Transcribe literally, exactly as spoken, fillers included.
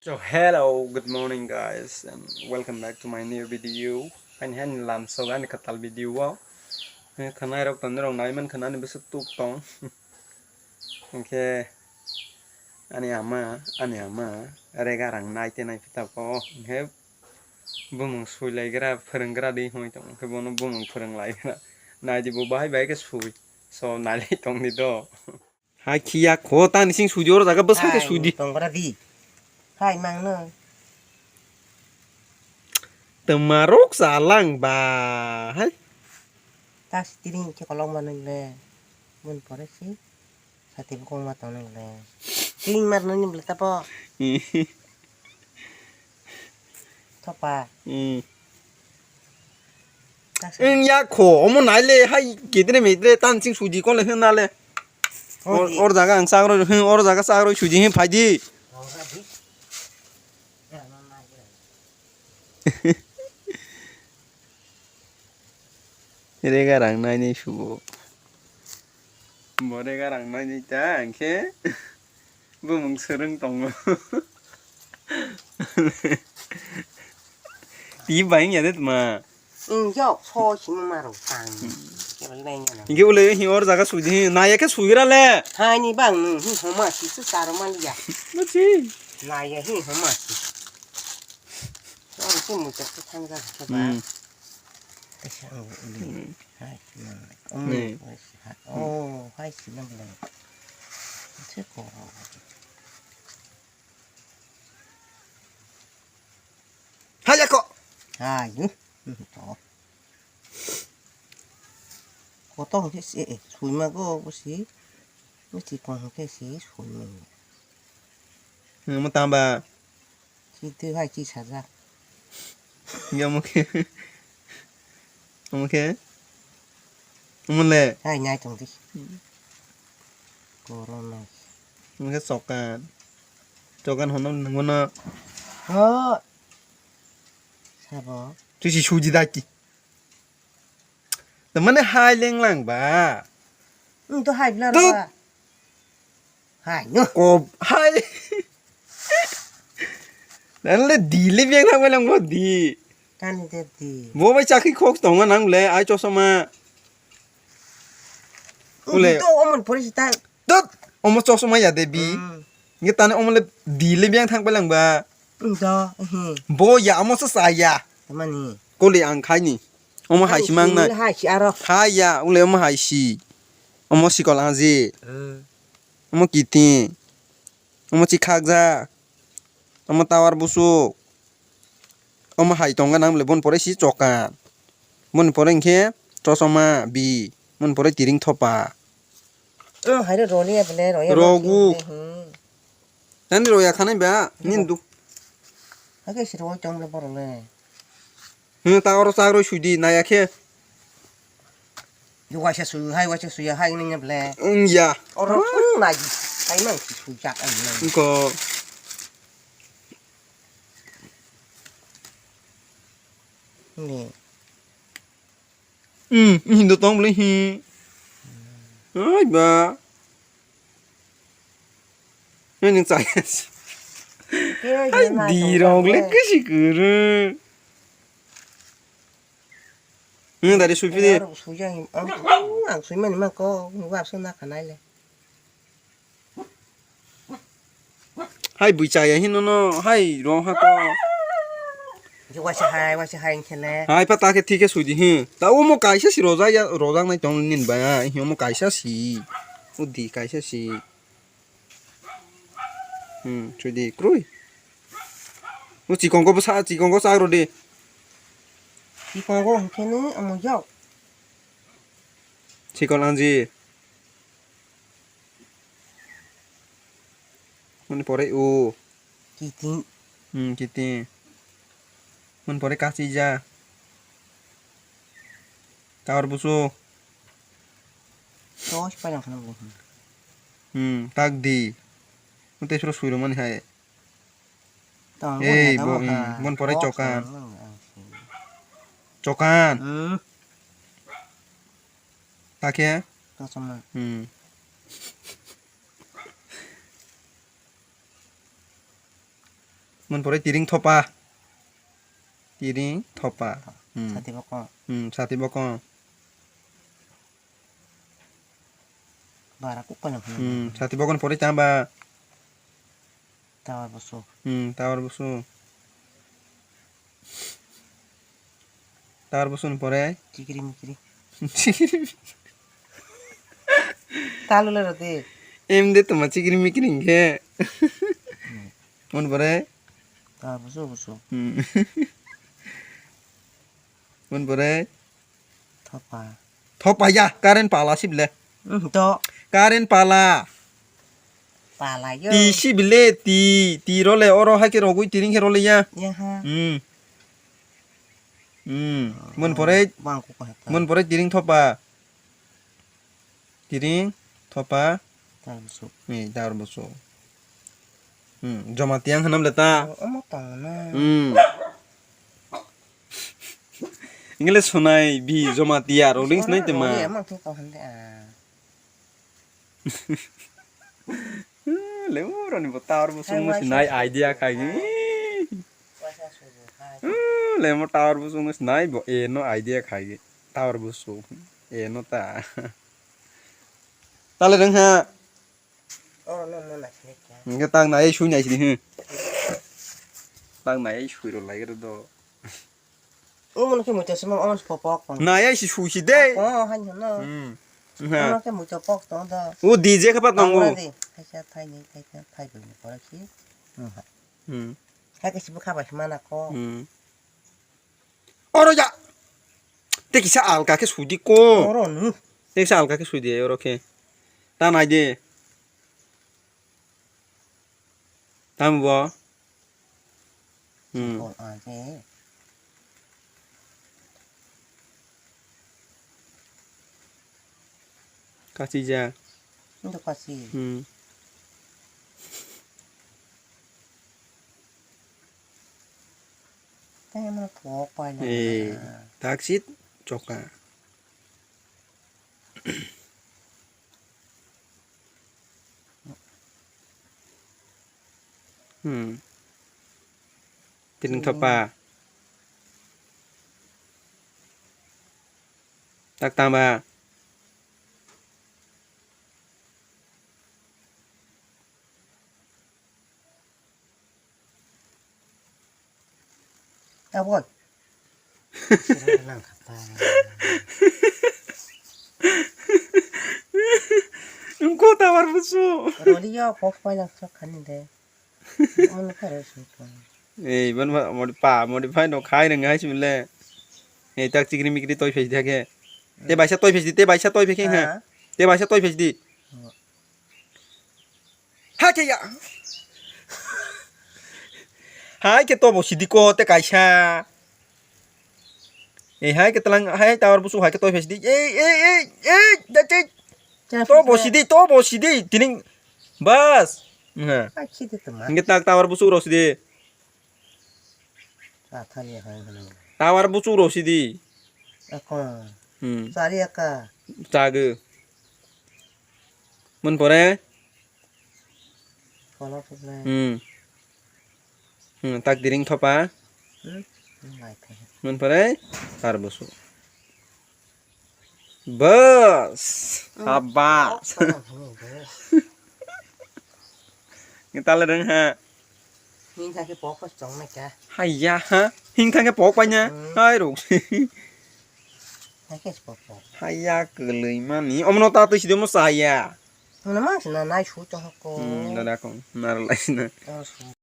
So hello, good morning guys, and welcome back to my new video. Ani hani lamsok ani kwtal video o. Khwnairok tonwi rok naiman khwnani bwswk tuk tong. Hwnkhe ani ama, ani ama rega rang nai te nai phi tabok. Hwnkhe bumung suilaigra, phwrwnggra di hwnwi tong. Hwnkhe bono bumung phwrwnglaigra. Naidi bo bahai bahai khe sui. So nailai tongdi do. Hai khiya kho tani sing sudi oro jaga bwsa khe sudi. Tongra di. Hai mangno. Twmarok chalang ba. Hai. Ta stiring khe kolok manwi le. Mun pore si. Sati bukong ma tonwi le. Ting mar nani bwle tapo. Thopa. Hmm. Wng ya kho, omo nai le, hai, gedre medre, tan sing suji kon le hwn na le. Or, or jaga ang chak rw, hwn, or jaga chak rw suji hwn phai di. Rega rang nai ni subo. Bo rega rang nai ni ta, hwnkhe. Bumung swrwng tongo. Twi bai wngya de tma. Wng yok, so simi maro tang. Kebel nai ngana. Hingke ule hi or jaga sui di, naya khe suigra le. Hani bang nung hi homa si su saro man ya. Buji. Naya hi homa si. Or si mu chak thang ga khe ba. Hmm. Kaisa ang ule. Hmm. Hai, hmm. Hmm. Oh, hai si na bela. Che ko. Hai, ako. Hai, hmm, hmm, to. Kotor hwnkhe se, eh, suima go bo si. Misti kong hwnkhe se suima. Hmm, mo tamba. Chitwi hai chi sajak. Hingke omo khe, omo khe, omo le. Hai nai tong di. Korona. Omo khe chokan. Chokan hono nungguno. Ho. Sabo. Twi si suji daki. Tamani hai lenglang ba. Wng to hai bla Tuk. Ba. Hai no. Ko hai. Nang le di le biang thang lang bo di. Tani de di. Bo bai chakhi khok tonga nang le ai chosoma. Ule. Ule. To omon pori si ta. Tut! Omo chosma ya de bi. Hmm. Nge tane omo le di le biang thang palang ba. Hmm, do, hmm. Bo ya omo sa sa ya. Tamani. Koli ang khai ni. Omo hai si mang na. Hai si aro. Hai ya, ule omo hai si. Omo sikol ang ji. Hmm. Omo kiti. Omo chi khak ja. Omo tower busuk. Omo hai tong gana wng le, boni pore si choka. Boni pore hwnkhe chosoma bi. Boni pore tiring thopa. Omo hai rw rw liya bole, rw ya. Rogu. Hmm. Nani rw ya khanai ba, nini duk. Hakhe si rw tong le borok le. Hmm, ta oro chak rw sui di, naya khe. Waisa sui hai, waisa sui hai wngya ble. Wngya. Oro thung nai. Hai mang si sui jak ang nang. Wngkho. Ni. Hmm, hmm, do tong ble hi. Hai ba. Nini chaya si. Hai di rong le kisi kuru. Nini dari supi de. Suya ang, ang sui mani ma ko, wap so na kanai le. Hai bui chaya hino no, hai rong ha ko. Waisa hai, waisa hai khele. Hai pa ta khe thik khe sui di hi. Ta omo kaisa si rojak ya, rojak nai tong nin ba ya, hi omo kaisa si. O di kaisa si. Hmm, sui di krui. O chikon ko bwsa, chikon ko sak rw di. Chikon ko hwnkhe ni omo yok. Chikon ang ji. Mani pore o. Kiting. Hmm, kiting. Mani pore kasija. Tower busu. Tos pa yang khana busu. Hmm, tak di. Mate suro sui romani hai. Tong, ei, bo, hmm, mon pore chokan. Chokan. Hmm. Takhe? Chosma. Hmm. Mun pore tiring thopa. Tiring thopa. Hmm. Sati bokong. Hmm, sati bokong. Bara kuk palang palang. Hmm, sati bokong pore tamba. Tawar busu. Hmm, tawar busu. Tawar busu ni pore? Chikiri mikiri. Chikiri mikiri. Talu le rode. Em de tuma chikiri mikiri hingke. Hmm. Mun pore? Tawar busu busu. Hmm. Mun pore? Thopa. Thopa ya, current pala sibile. Hmm, to. Current pala. Pala yo. Ti sibile, ti, ti role, oro hai ke rogui tiring ke role ya. Ya ha. Hmm. Hmm. Mun pore, bang ko ko heta. Mun pore tiring thopa. Tiring, thopa. Tawar busu. Ni, tawar busu. Hmm, Jomatiya wngkha nam le ta. O, omo tongo na. Hmm. English sunai bi Jomatiya, rok links nai te ma. Roli, omo khe kok hande, ah. Lemo roni bo tawar busu sinai idea khai. Lemo tawar busu sinai bo eno idea khai. Tawar busu. Eno ta. Tale reng ha. Hingke tang nai sui nai sini. Tang nai sui ro lai do. Omo no khe muicha se mang, omo se pok pok tong. Nai ai si sui si de. Oh, han han no. Hmm. Omo no khe muicha pok tong do. O D J khe pa tongo. Tong di. Thaisa, thaini, thaisa, thaibrwi ni pore si. Hmm. Hmm. Hai khe si bwkha bai se mana ko. Hmm. Oro ya. Te kisa alka khe sui di ko. Oro nu. Te kisa alka khe sui di oro khe. Ta nai de. Tamo bo? Hmm. Bol age. Kachi ja. Ndo kachi. Hmm. Tamo pok pai na. Eh, taksit choka. Hmm. Tiring thopa. Tak tama. Aboi. Sira lang kata. Engko tawar busu. Roli ya kok pai lang sok khani de. Omo kare suk. Ei ban ba modi pa modi phai no khai reng hai simle. Ei tak chikri mikri toi phai thake. Te baisa toi phai di, te baisa toi phai khe ha. Ha? Te baisa toi phai di. Ha. Hai khe ya. Hai khe tobo sidi ko te kaisa. Ei hai khe tlang hai tawar busu hai khe toi phai sidi. Ei ei ei ei da te. Tobo sidi tobo sidi tining bas. Ha. Hai sidi tuma. Nge tak tawar busu ro sidi. Athani hai hano. Tawar busu ro sidi. Ako. Hmm. Sari aka. Chagwi. Mun pore? Kono pore. Hmm. Hmm, tak diring thopa. Hmm. Lai thai. Mun pore? Tar busu. Bas. Hmm. Habas. Kok sana hano, bas. Kita lereng ha. Hingkha khe pok pok chong nai kha. Haiya ha. Hingkha khe pok paina. Hmm. Hai rok. Hai khe pok pok. Haiya kwlwi mani. Omono ta twi sidemo saya. Mano ma sina nai su chong ko. Hmm, dada ko. Narlai sina. Oh, su.